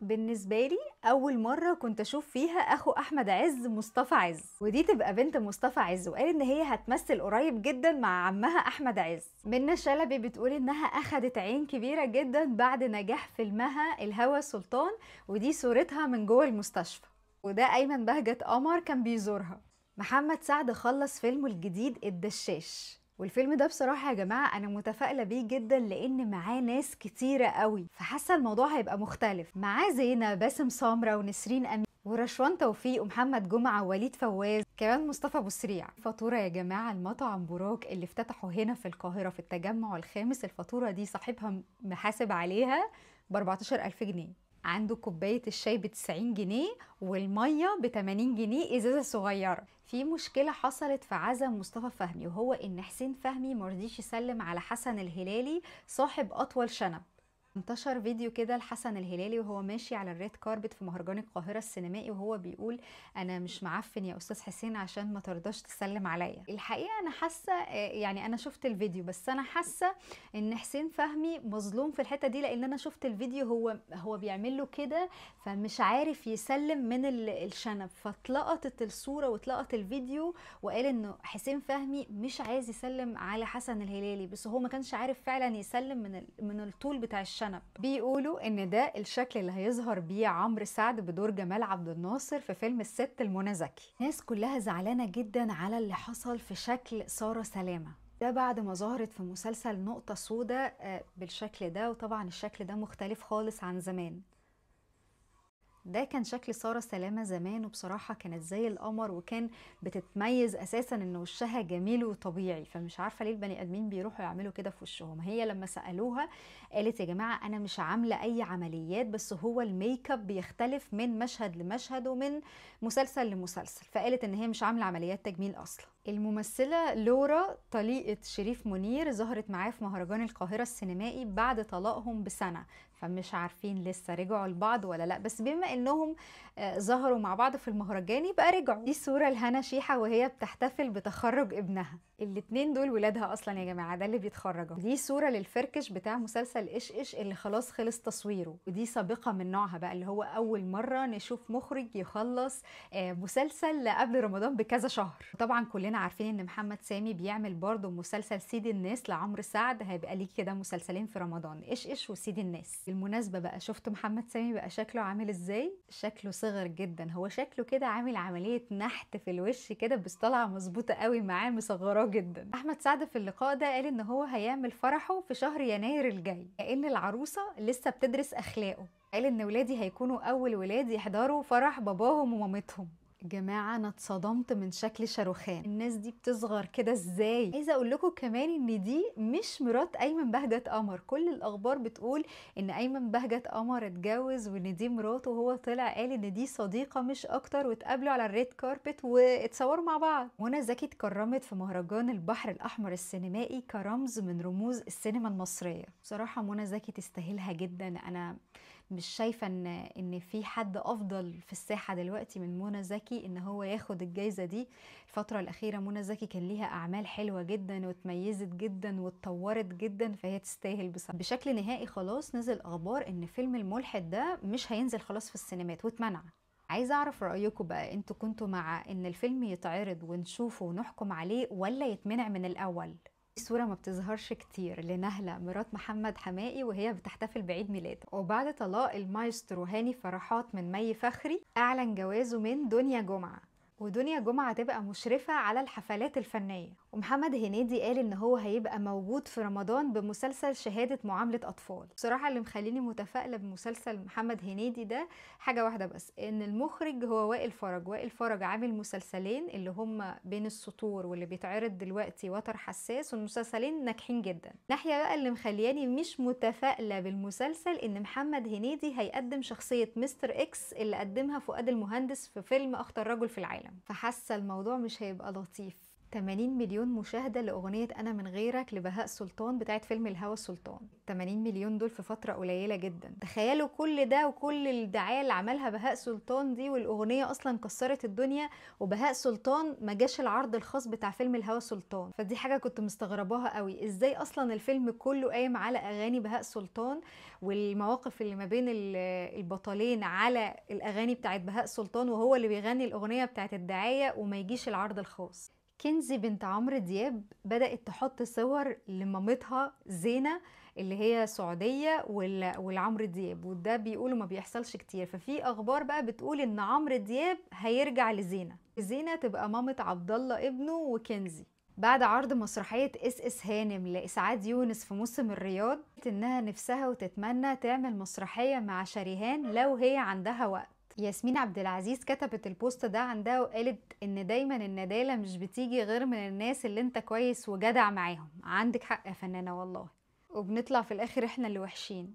بالنسبة لي أول مرة كنت أشوف فيها أخو أحمد عز مصطفى عز، ودي تبقى بنت مصطفى عز، وقال إن هي هتمثل قريب جدا مع عمها أحمد عز. منى شلبي بتقول إنها أخدت عين كبيرة جدا بعد نجاح فيلمها الهوى سلطان، ودي صورتها من جوه المستشفى، وده أيمن بهجت قمر كان بيزورها. محمد سعد خلص فيلمه الجديد الدشاش، والفيلم ده بصراحة يا جماعة أنا متفائلة بيه جدا لأن معاه ناس كتيرة قوي، فحاسة الموضوع هيبقى مختلف. معاه زينة، باسم سمرة، ونسرين أمين، ورشوان توفيق، ومحمد جمعة، ووليد فواز، كمان مصطفى أبو سريع. فاتورة يا جماعة المطعم براك اللي افتتحه هنا في القاهرة في التجمع الخامس، الفاتورة دي صاحبها محاسب عليها ب 14,000 جنيه. عنده كوباية الشاي ب90 جنيه والمية ب80 جنيه إزازة صغيرة. في مشكلة حصلت في عزا مصطفى فهمي، وهو إن حسين فهمي مرضيش يسلم على حسن الهلالي صاحب أطول شنب. انتشر فيديو كده لحسن الهلالي وهو ماشي على ال red carpet في مهرجان القاهرة السينمائي، وهو بيقول أنا مش معفن يا أستاذ حسين عشان ما ترضاش تسلم عليا. الحقيقة أنا حاسة، يعني أنا شفت الفيديو بس أنا حاسة إن حسين فهمي مظلوم في الحتة دي، لأن أنا شفت الفيديو هو بيعمل له كده فمش عارف يسلم من الشنب، فاتلقطت الصورة واتلقط الفيديو وقال إنه حسين فهمي مش عايز يسلم على حسن الهلالي، بس هو ما كانش عارف فعلا يسلم من الطول بتاع الشنب. بيقولوا ان ده الشكل اللي هيظهر بيه عمرو سعد بدور جمال عبد الناصر في فيلم الست المنى زكي. الناس كلها زعلانة جدا على اللي حصل في شكل ساره سلامه ده بعد ما ظهرت في مسلسل نقطة سوداء بالشكل ده، وطبعا الشكل ده مختلف خالص عن زمان. ده كان شكل سارة سلامة زمان، وبصراحة كانت زي القمر، وكان بتتميز أساسا إن وشها جميل وطبيعي، فمش عارفة ليه البني آدمين بيروحوا يعملوا كده في وشهم. هي لما سألوها قالت يا جماعة أنا مش عاملة أي عمليات، بس هو الميك اب بيختلف من مشهد لمشهد ومن مسلسل لمسلسل، فقالت إن هي مش عاملة عمليات تجميل أصلا. الممثلة لورا طليقة شريف منير ظهرت معاه في مهرجان القاهرة السينمائي بعد طلاقهم بسنة، فمش عارفين لسه رجعوا لبعض ولا لا، بس بما انهم ظهروا مع بعض في المهرجان يبقى رجعوا. دي صورة لهنا شيحة وهي بتحتفل بتخرج ابنها، الاتنين دول ولادها اصلا يا جماعة، ده اللي بيتخرجوا. دي صورة للفركش بتاع مسلسل ايش ايش اللي خلاص خلص تصويره، ودي سابقة من نوعها بقى، اللي هو اول مرة نشوف مخرج يخلص مسلسل قبل رمضان بكذا شهر. طبعا كلنا عارفين ان محمد سامي بيعمل برضه مسلسل سيد الناس لعمرو سعد، هيبقى ليه كده مسلسلين في رمضان، ايش ايش وسيد الناس. بالمناسبة بقى شفت محمد سامي بقى شكله عامل ازاي؟ شكله صغر جدا، هو شكله كده عامل عملية نحت في الوش كده، بس طالعة مظبوطة قوي معاه، مصغراه جدا. احمد سعد في اللقاء ده قال ان هو هيعمل فرحه في شهر يناير الجاي، لان العروسة لسه بتدرس اخلاقه. قال ان ولادي هيكونوا اول ولاد يحضروا فرح باباهم ومامتهم. جماعة انا اتصدمت من شكل شاروخان، الناس دي بتصغر كده ازاي؟ عايزة اقول لكم كمان ان دي مش مرات ايمن بهجت قمر، كل الاخبار بتقول ان ايمن بهجت قمر اتجوز وان دي مراته، وهو طلع قال ان دي صديقة مش اكتر، واتقابلوا على ال red carpet واتصوروا مع بعض. منى زكي اتكرمت في مهرجان البحر الاحمر السينمائي كرمز من رموز السينما المصرية. بصراحة منى زكي تستاهلها جدا، انا مش شايفة ان في حد افضل في الساحة دلوقتي من منى زكي ان هو ياخد الجايزة دي. الفترة الأخيرة منى زكي كان ليها أعمال حلوة جدا وتميزت جدا واتطورت جدا، فهي تستاهل بصراحة. بشكل نهائي خلاص نزل أخبار ان فيلم الملحد ده مش هينزل خلاص في السينمات واتمنع. عايزة أعرف رأيكم بقى، انتوا كنتوا مع ان الفيلم يتعرض ونشوفه ونحكم عليه ولا يتمنع من الأول؟ صورة ما بتظهرش كتير لنهلة مرات محمد حمائي وهي بتحتفل بعيد ميلاده. وبعد طلاق المايسترو هاني فرحات من مي فخري أعلن جوازه من دنيا جمعة، ودنيا جمعة تبقى مشرفة على الحفلات الفنية. ومحمد هنيدي قال ان هو هيبقى موجود في رمضان بمسلسل شهادة معاملة أطفال. بصراحة اللي مخليني متفائلة بمسلسل محمد هنيدي ده حاجة واحدة بس، ان المخرج هو وائل فرج. وائل فرج عامل مسلسلين اللي هم بين السطور واللي بيتعرض دلوقتي وتر حساس، والمسلسلين ناجحين جدا. ناحية بقى اللي مخلياني مش متفائلة بالمسلسل ان محمد هنيدي هيقدم شخصية مستر اكس اللي قدمها فؤاد المهندس في فيلم أخطر رجل في العالم، فحاسة الموضوع مش هيبقى لطيف. 80 مليون مشاهدة لأغنية أنا من غيرك لبهاء سلطان بتاعت فيلم الهوى سلطان. 80 مليون دول في فترة قليلة جدا. تخيلوا كل ده وكل الدعاية اللي عملها بهاء سلطان دي، والأغنية أصلا كسرت الدنيا، وبهاء سلطان ما جاش العرض الخاص بتاع فيلم الهوى سلطان. فدي حاجة كنت مستغرباها قوي، ازاي أصلا الفيلم كله قايم على أغاني بهاء سلطان والمواقف اللي ما بين البطلين على الأغاني بتاعت بهاء سلطان، وهو اللي بيغني الأغنية بتاعت الدعاية وما يجيش العرض الخاص. كنزي بنت عمرو دياب بدأت تحط صور لمامتها زينة اللي هي سعودية والعمرو دياب، وده بيقولوا ما بيحصلش كتير. ففي أخبار بقى بتقول إن عمرو دياب هيرجع لزينة، زينة تبقى مامة عبد الله ابنه وكنزي. بعد عرض مسرحية اس اس هانم لإسعاد يونس في موسم الرياض، إنها نفسها وتتمنى تعمل مسرحية مع شريهان لو هي عندها وقت. ياسمين عبد العزيز كتبت ال post ده عندها وقالت ان دايما الندالة مش بتيجي غير من الناس اللي انت كويس وجدع معاهم. عندك حق يا فنانة والله، وبنطلع في الاخر احنا اللي وحشين.